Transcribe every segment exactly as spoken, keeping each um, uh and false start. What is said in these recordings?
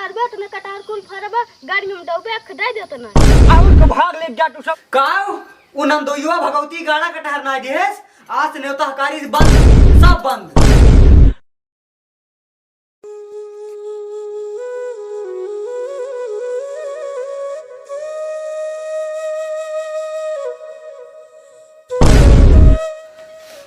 अरे बा, तुम्हें कटहर कुल फरबा, गाड़ी में डौबे अख दे देत ना। आउर के भाग ले जा तू सब। काउ? उ नंदोइवा भगवती गाड़ा कटहर ना देस, आज से नेवता हकारी से बंद, सब बंद।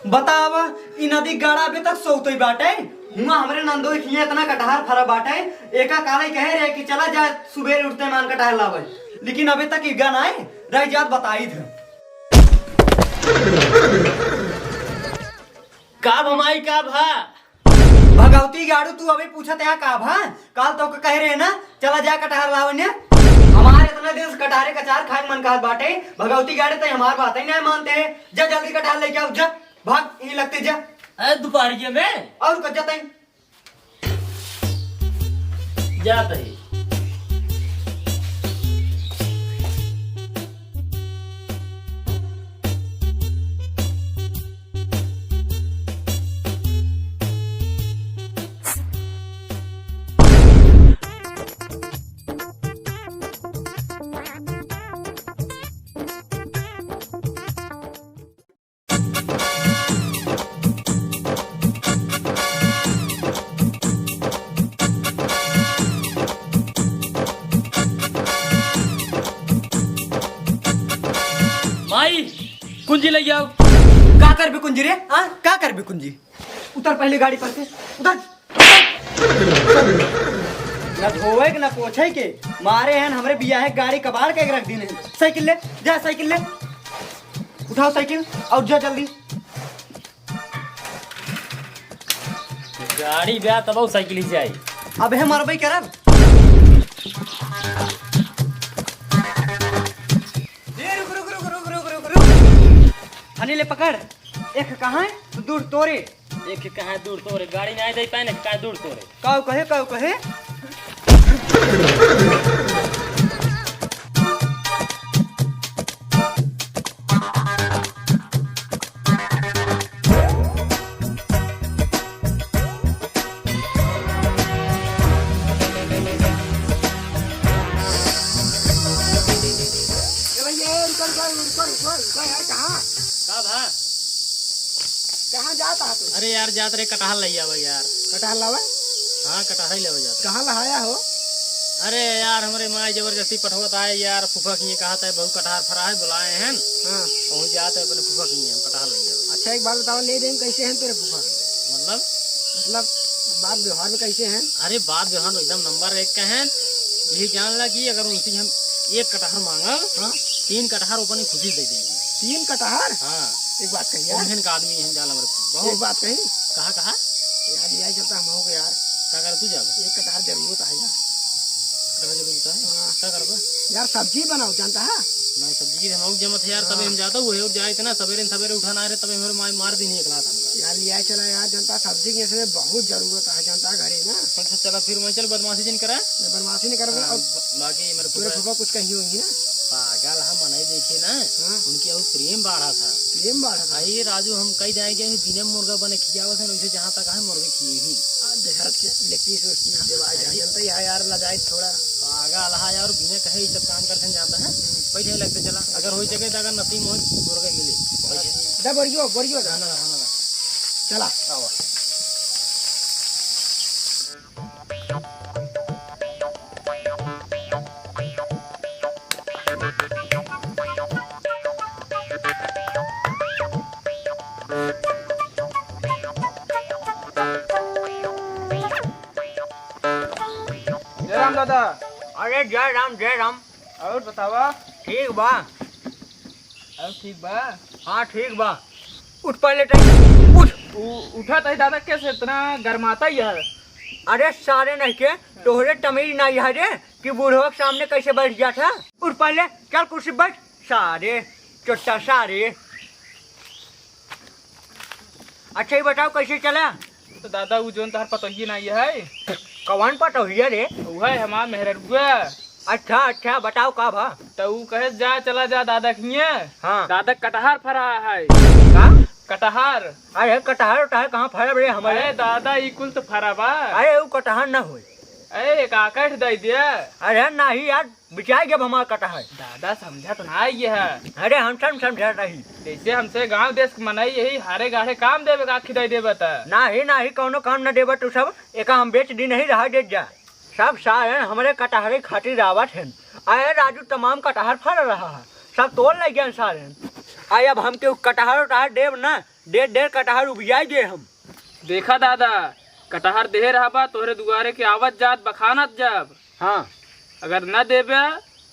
बतावा, ई नदी गाड़ा अबे तक सोतई बाटे। हुआं हमरे नंदोई खिया इतना कटहर फरा बाटे, एका काले कहे रहे कि चला जा सुबेर उठते मान कटहर लावे, लेकिन अबे तक इगा नाय रह जात बताई थे। का भमाई का भा? भगवती गाड़ू, तू अबे पूछत है का भा? काल तो के कहे रहे ना, चला जा कटहर लावे ने। हमारे इतना दिन से कटहरे का चार खाए मन कहत बाटे। भगवती गाड़े तो हमार बात ही नहीं मानते हैं। जा जल्दी कटहर लेके आओ, जा। भाग, यहीं लगते जा। अरे दोपहरिया में? और कब जाते हैं? जात ही। माई, कुंजी लइ आओ। का करबे कुंजी रे? हाँ, का करबे कुंजी? उतर पहले गाड़ी पर से, उतर। न धोवे के, न पोछे के, मारे हैं हमरे बियाहे गाड़ी कबाड़ के रख दीन है। साइकिल ले, जा साइकिल ले, उठाओ साइकिल और जा जल्दी। गाड़ी ब्या तब साइकिल ही जाई। अब है मरबई करब। ए, रुक, रुक, रुक। हनी ले पकड़। एक कहाँ है? तो दूर तोरे। एक कहाँ दूर तोरे? गाड़ी नहीं दे पाए ना, कहाँ दूर तोरे? काऊ कहे, काऊ कहे? ए भैया, ए, रुको, रुको, रुको, रुको, रुको यार, कहाँ? का भा? कहाँ जात हा तू? अरे यार, जात रहे कटहल लइ आवे यार। कटहल लावे? हाँ, कटहल ही लेवे जात रहे। कहाँ लहाया हो? अरे यार, हमरे माई जबरदस्ती पठवत आए यार, फूफा किए कहत है, बहुत कटहर फरा है, बुलाए हैं। हाँ। वहीं जात है अपने फूफा किए, हम कटहल लइ आवे। अच्छा, एक बात बतावा, ले देम कैसे हैं तेरे फूफा? मतलब? मतलब, बात व्यवहार में कैसे हैं? अरे, बात व्यवहार में एकदम नंबर एक का हैं। यही जान ला कि अगर उनसे हम एक कटहर मांगब, हाँ। तीन कटहर ओपन खुशी दे देंगे। तीन कटहर? हाँ। एक बात कही यार। उन्हन का आदमी हैं, जाल हमरे बहुत। एक बात कही। कहा, कहा? यार, लिया चलता हम हो गया यार। का कर तू जाबे? एक कटहर जरूरत है यार। कटहर जरूरत है? हाँ। का करबा? यार, सब्जी बनाओ, जानता है? नहीं, सब्जी के हम जमत है यार, तबे हाँ। हम जाता हुए और जाए इतना सवेरे, सवेरे उठा ना रहे, तबे हमारे माई मार दी नहीं एक लात हमका। यार, लिया चला यार, जनता सब्जी के इसमें बहुत जरूरत है, जनता घरे ना। अच्छा, चला फिर मैं चल बदमाशी जिन करा। मैं बदमाशी नहीं करूँगा। हाँ, अब ब-, बाकी मेरे तोरे फूफा फूफा कुछ कही होंगी ना। पागल हम मनाई देखिए ना, हाँ। उनकी और प्रेम बाढ़ा था। प्रेम बाढ़ा था। अरे राजू, हम कही जाएंगे, दिने में मुर्गा बने खियावत है, उनसे जहाँ तक है मुर्गे खिए ही। आ, देखा के लेग पीस उस पीस देवा जा, जनता ही है यार, लजाई थोड़ा। पागल है यार, बिना कहे ये सब काम करते हैं, जानता है? हम्म। बैठे लगते चला, अगर हो सके तो अगर नसीब हो, मुर्गे मिले। बैठे। जा बोरियो, बोरियो जा। ना, ना, ना, ना। चला। आओ। जय राम दादा। अरे जय राम, जय राम। और बतावा। ठीक बा। और ठीक बा? हाँ, ठीक बा। उठ पहले टाइम, उठ। उ-, उठा तही दादा, कैसे इतना गरमाता ही है? अरे सारे नहीं के, तोहरे तमीज नहीं है रे, कि बूढ़वा के सामने कैसे बैठ जात है। उठ पहले, चल कुर्सी बैठ। सारे, चोट्टा सारे। अच्छा, ये बताओ, कैसे चला? तो दादा, उ जोन तोहर पतोहिए ना ये है। कौन पतोहिया रे? उ है हमार मेहररुआ। अच्छा, अच्छा, बताओ का भा? तो उ कहे, "जा, चला जा दादा खिए।" हाँ। दादा कटहर फरा है। का? कटहर। अरे, कटहर, उटहर कहाँ फरा रे हमारे? अरे दादा, ई कुल तो फरा बा। अरे, उ कटहर ना होई। ए, एक आकठ दे दिया। अरे नाही यार, बिचाई जब हमार कटहर। दादा समझत ना ये है। अरे हम सब समझत रही। जैसे हमसे गांव देश के मनई यही हारे गाढ़े काम देवे का खिदाई देवे त। नाही, नाही, कौनो काम न देवे तू सब। एका हम बेच दी नहीं रहा दे जा। सब सारे हमरे कटहरे खातिर आवत हैं। अरे राजू, तमाम कटहर फर रहा है, सब तोड़ ले गए सारे। अरे अब हमके उ कटहर उटहर देव ना, डेढ़ डेढ़ कटहर उबियाई दे हम। देखा दादा, कटहर देहे रहबा, तोहरे दुआरे के आवत जात बखानत जाब। हाँ। अगर न देबे,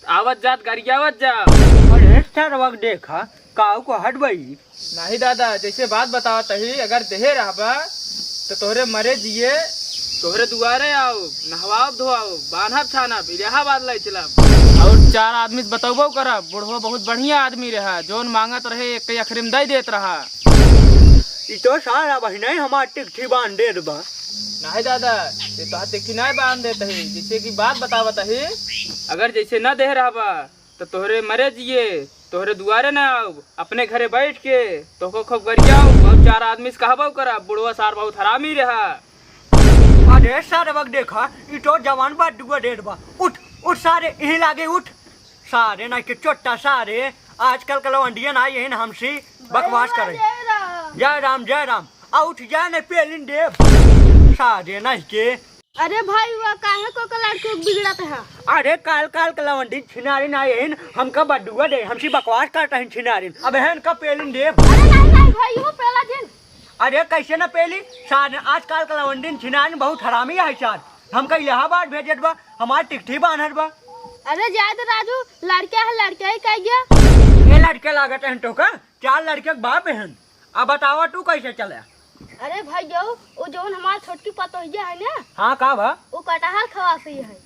आवत जात गरियावत जाब। अरे सरवक देखा, काऊ को हटबई। नाही दादा, जैसे बात बतावत ही, अगर देहे रहबा, तो तोहरे मरे जिए, तोहरे दुआरे आओ, नहवाब धोआओ, बान्हब छानब, इलाहाबाद लाई चलब। और चार आदमी से बतौबो करब, बुढ़वा बहुत बढ़िया आदमी रहा, जौन मांगत रहे, एक अखरी में दे देत रहा। ई तो सारा बहिने हमार टिकठी बांध देत बा। नाही दादा, ये तो टिकठी नाही बांध देत ही, जैसे कि बात बतावत ही, अगर जैसे न देह रहबा, तो तोहरे मरे जिए, तोहरे दुआरे न आउब, अपने घरे बैठ के तोहको खूब गरियाउब, और चार आदमी से कहबो करब, बुढ़वा सार बहुत हरामी रहा। अरे सारे बक देखा, ई तो जवान बा, दुआ डेढ़ बा। उठ, उठ सारे, यहीं लागे उठ। सारे ना के चोट्टा सारे, आजकल के लवंडिया ना यही ना हमसे बकवास करे। जय राम। जय राम, जय राम। आ उठ जा नहीं पेलिन देव। सारे ना के। अरे भाई, वो काहे को के लड़के को बिगड़त है? अरे काल काल के लवंडी छिनारिन आए हैं, हमका बदुआ दे, हमसे बकवास करता है छिनारिन। अब है इनका पेलिन देव। अरे नहीं, नहीं भाई, वो पेला जिन। अरे कैसे न पेली? सार, आजकल के लवंडिन छिनारिन बहुत हरामी है सार। हमका इलाहाबाद भेजत बा, हमार टिकठी बांधत बा। अरे जाए दे राजू, लड़का है, लड़का ही कह गया। ये लड़के लागत हैं तो का? चार लड़के के बाप हैं। अब बतावा तू कैसे चले? अरे भाई जाओ, वो जौन हमार छोटकी पतोहिया है ना, हाँ का भा? वो कटहर खवासी है।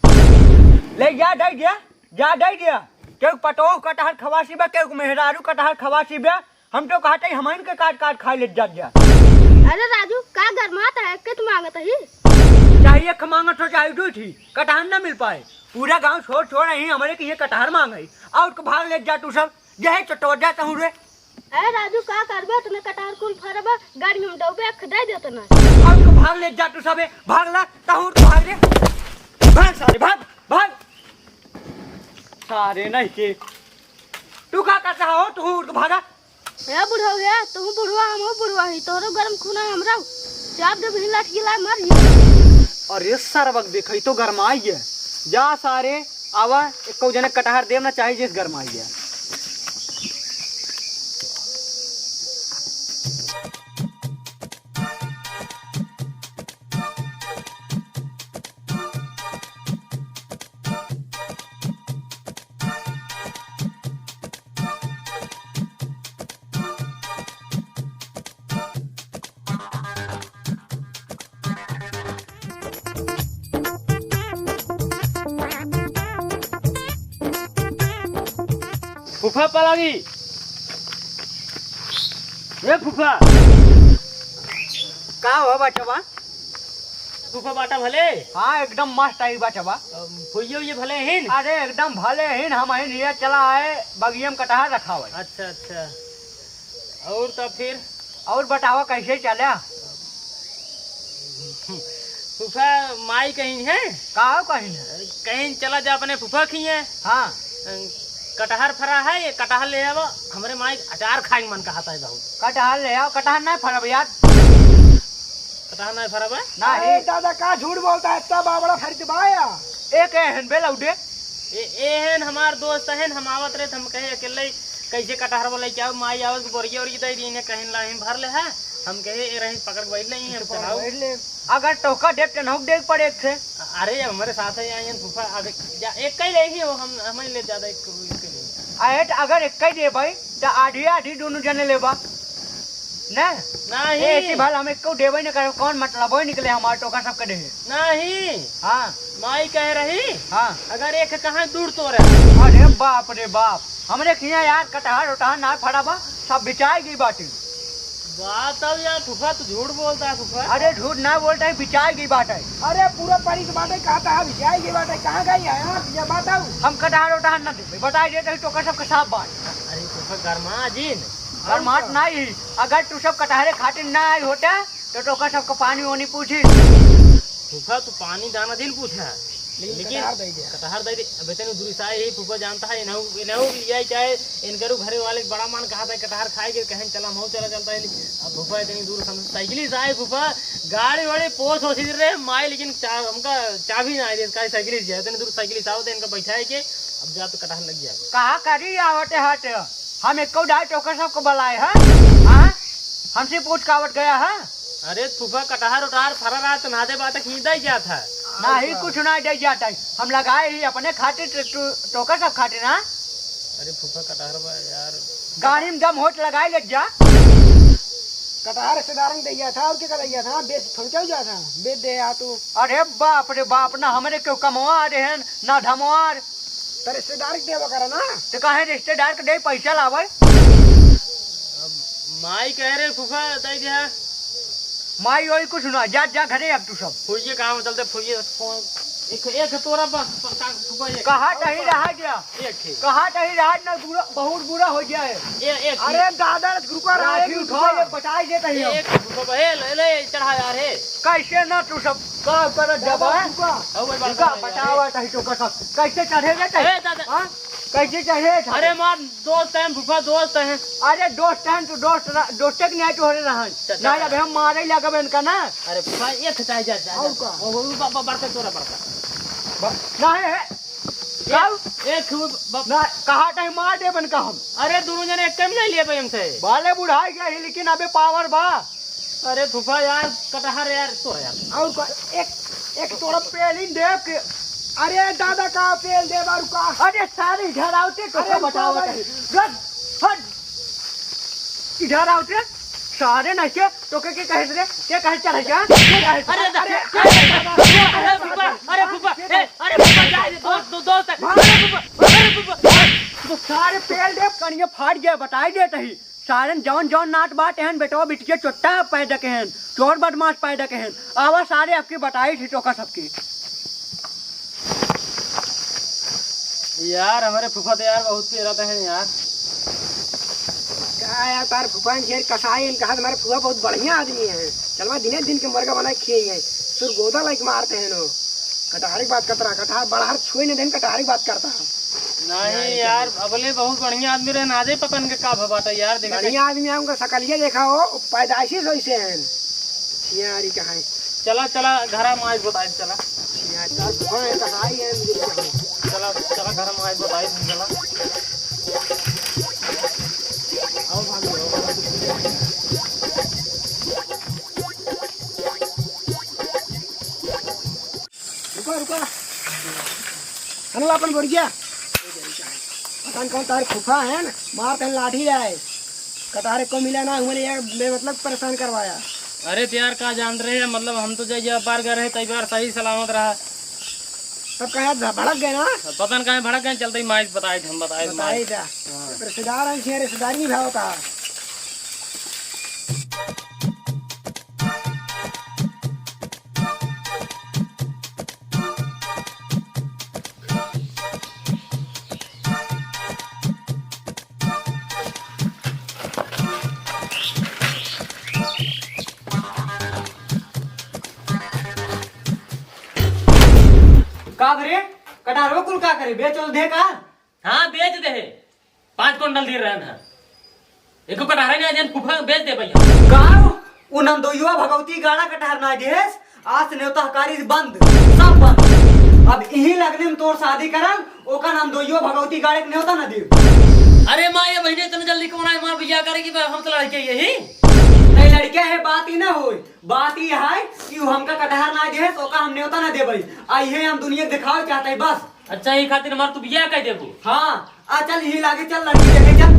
ले जा दे दिया, जा दे दिया। केहू पतोह कटहर खवासी बा, केहू मेहरारू कटहर खवासी बा। हम तो कहते ही हमन के काट काट खा ले जात जा। अरे राजू, का गरमात है, कित मांगत ही? चाहे एक मांगत हो चाहे दो थी, कटहर ना मिल पाए। पूरा गांव छोड़ छोड़ ही हमरे के ये कटहर मांगे। और को भाग ले जा तू सब, यही चटोर जाता हूँ रे। अरे राजू, का करबे, तने कटहर कुल फरबे, गर्मी में डूबे, अख दे देत ना। और को भाग ले जा तू सबे, भाग ला, तहूर भाग रे। भाग सारे, भाग, भाग। सारे नहीं के। तू का करता हो, तू उठ के भागा। ए बुढ़ऊ गे, तू बुढ़वा, हम बुढ़वा ही, तोरो गरम खून है हमरा। चाप दे बिन लाठी ला मर जी। अरे सरवक देख, ई तो गरमाई है। जा सारे, आवा, एको जने कटहर देव ना चाही जिस गरमाई है। फूफा पलागी। ए फूफा। का हो बचवा? फूफा बाटा भले? हाँ, एकदम मस्त आई बचवा। अम, फुइयो ये भले हिन? अरे एकदम भले हिन, हम हिन ये चला आए, बगिया में कटहर रखा हुआ है। अच्छा, अच्छा। और तब फिर? और बतावा कैसे चला? फूफा माई कहीं है? का हो कहीं है? कहीं चला जा अपने फूफा खिए। हाँ। कटहर फरा है, ये कटहर ले आवा। हमरे माई के अचार खाए के मन कहता है बहुत। कटहर ले आओ, कटहर नहीं फरब यार। कटहर नहीं फरब है? नहीं। अरे दादा, का झूठ बोलता है? इतना बड़ा बड़ा फरित बा या? एक एहन बे लौटे। ए, एहन हमार दोस्त हन, हम आवत रहे, हम कहे अकेले कैसे कटहर वाला क्या माई आवत बोरिया और दे दी, इन्हें कहीं लाइन भर ले है। हम कहे, "ए रही, पकड़ के बैठ ले, हम चलाओ।" बैठ ले। अगर टोका देख के नहुक देख पड़े एक थे। अरे, अब हमारे साथ ही आए हैं फूफा, अब एक, जा, एक कई ले ही हो, हम, हम ही ले ज्यादा एक, एक कई ले। अरे, तो अगर एक कई दे भाई, तो आधी आधी दोनों जने लेबा। ना? नहीं। ए, ऐसी भल हम एक को देबे न करे, कौन मतलब होई निकले हमारे टोका सबके देहे। नहीं। हाँ। माई कह रही, हाँ। अगर एक कहाँ दूर तो रहे। अरे बाप रे बाप, हमरे खिया यार कटहर उटहर ना फड़ा बा, सब बिचाई गई बाटी। बात अब यार फूफा, तू झूठ बोलता है फूफा। अरे झूठ ना बोलता है, बिचाई गई बाटे। अरे पूरा परी के बाटे, कहता है बिचाई गई बाटे, कहाँ गई है यार, ये बताओ। हम कटहर उटहर ना देबे, बताई देते ही टोका सबके साफ बात। अरे फूफा गरमा जिन। गरमात नहीं, अगर तू सब कटहरे खातिर ना आई होता, तो टोका सबको पानी ओनी पूछी। फूफा, तू पानी दाना दिन पूछा, लेकिन लेकिन कटहर दे दे। कटहर दे दे। अब इतने दूर से आए ही फूफा जानता है, इन्हों, इन्हों भी लिया चाहे, इनकरो घरे वाले बड़ा मन कहा था कटहर खाए के, कहें चला, हम चला चलता है। अब फूफा इतनी दूर से साइकिल से आए फूफा, गाड़ी वाड़ी पोछ हो रहे माई, लेकिन चा-, हमका चाबी ना आए दे, इसका साइकिल से आए, इतनी दूर साइकिल से आओ तो इनका बैठाए के, अब जा तो कटहर लग जाए। कहा करी आवते हट, हम एको डाल टोकर सबको बुलाए हैं, हाँ? हमसे पूछ कावट गया है? अरे फूफा, कटहर उटहर फरा रहा तो नादे बात खींच दे जात है। नहीं, कुछ ना दे जाता है। हम लगाए ही अपने खातिर, तो, तो, टोकर सब खातिर ना। अरे फूफा, कटहर बा यार। गाड़ी में दम होत लगाए ले जा। कटहर रिश्तेदारन दे गया था, और क्या कर गया था? बेच थोड़ी चल गया था, बेच दे यार तू। अरे बाप रे बाप, ना हमरे क्यों कमवा रहे हैं, ना धमवा। तो रिश्तेदार के देवा करा ना। तो काहे रिश्तेदार के दे पैसा लावे? अब माई कह रहे फूफा, दे दिया। माई वही कुछ ना, जा, जा घरे अब तू सब। फुइये कहाँ में चलते, फुइये फोन। एक, एक तोरा बस, पर का फूफा, एक। कहाँ कहीं रहा गया? एक ही। कहाँ कहीं रहा ना, बुरा, बहुत बुरा हो गया है। ए-, एक ही। अरे दादा, रुका रहा है, लाठी रुका, उठा ले, बचाई देता ही ए-, हम। एक फूफा, ए, ले, ले, चढ़ा यार, हे। कैसे ना तू सब का कर दादा, दबा? रुका। अब भाई, रुका, बड़का बचावा यार। कहीं तो कसम। कैसे चढ़े रे कहीं? ए, दादा। हाँ? कैसे चढ़े था? अरे मार, दोस्त हैं फूफा, दोस्त हैं। अरे दोस्त हैं तो दोस्त रह-, दोस्ते के नहीं तोहरे रहन। चल, चल, नहीं, चल। अब हम मारे लगब इनका ना। अरे फूफा, एक हटाई जा, जा, और जा। का? वो, वो, ब-, ब-, बड़का तोरा बड़का। ब-, नहीं है। एक, कब? एक, वो, ब-, ना, कहा टाइम मार दे बन का हम। अरे दोनों जने एक में ले लिए भाई हमसे। बाले बुढ़ाई गए हैं, लेकिन अबे पावर बा। अरे फूफा यार, कटहर यार, तो यार। और का, एक, एक तोरा पेल ही देख के। अरे दादा, का पेल दे बारू का? अरे सारे इधर आओ ते, तो अरे का बताओ बाबा। ते। रख, हट। इधर आओ ते। सारे नहीं के, तो के, के कहे रे? के कहे चढ़े जा? के कहे? अरे दा-, अरे, अरे, अरे फूफा, अरे फूफा, ए, अरे फूफा, जाए दे, दोस्त, दो-, दोस्त है। अरे फूफा, अरे फूफा। तो सारे पेल दे, कनिया फाट गया, बताई देता ही। सारन जौन जौन नात बात एहन बेटवा बिटिया चोट्टा पैदा के हन, चोर बदमाश पैदा के हन। आवा सारे आपके बताई थी टोका सबके। यार, हमारे फूफा तो यार बहुत पेरा तो हैं यार। का यार, तार फूफा ने शेर कसाई हैं, कहा तुम्हारे फूफा बहुत बढ़िया आदमी है। चलवा दिने दिन के मुर्गा बना के खिए हैं, सुरगोदा लाइक मारते हैं नो। कटहरी बात करता रहा, कटहर बड़हर छुए नहीं देन, कटहरी बात करता है। नहीं यार, अबले बहुत बढ़िया आदमी रहे, नाजे पता नहीं का भा बाटा यार, देखा बढ़िया आदमी है, उनका सकलिया देखा हो, पैदाइशी से वैसे हैं। यार, ये कहाँ है? चला, चला, घरा में आज बताई, चला। यार, चल, हाँ, ये तो आई है, मुझे क्या है? चला, चला, घरा में आज बताई, चला। आओ, भाभी, आओ, भाभी। रुका, रुका। अनला अपन बोरिया। पता नहीं कौन तार फूफा है ना, मार तन लाठी जाए। कटारे को मिला ना, हमारे यार बेमतलब परेशान करवाया। अरे तो यार, का जान रहे हैं, मतलब हम तो जब बार गए रहे, तब बार सही सलामत रहा। तब कहा भड़क गए ना? पता नहीं कहाँ भड़क गए, चलते ही माइस बताए थे, हम बताए थे बताए माइस। था। हाँ। रिश्तेदार हैं, रिश्तेदारी निभाओ था। का भरे? कटारवा कुल का करे? बेच उल दे का? हाँ, बेच दे। पाँच कुंटल दे रहन है। एको कटहरा नहीं, आज फूफा बेच दे भैया। का? उ नंदोइया भगवती गाड़ा कटहर ना देस, आज से नेवता हकारी बंद, सब बंद। अब इही लगने में तोर शादी करन, ओका नंदोइया भगवती गाड़े के नेवता ना दे। अरे माँ, ये बहिने इतने जल्दी कौन आए माँ बियाह करे कि हम तो लड़के यही। नहीं लड़के है, बात ही ना होई। बात ई है कि उ हमका कटहर ना देस, ओका हम नेवता ना देबै। आ इहे हम दुनिया के देखावे चाहते हैं बस। अच्छा, ई खातिर हमार तू बियाह कर देबू? हाँ, आ चल, यही लागे, चल लड़की देखे, चल।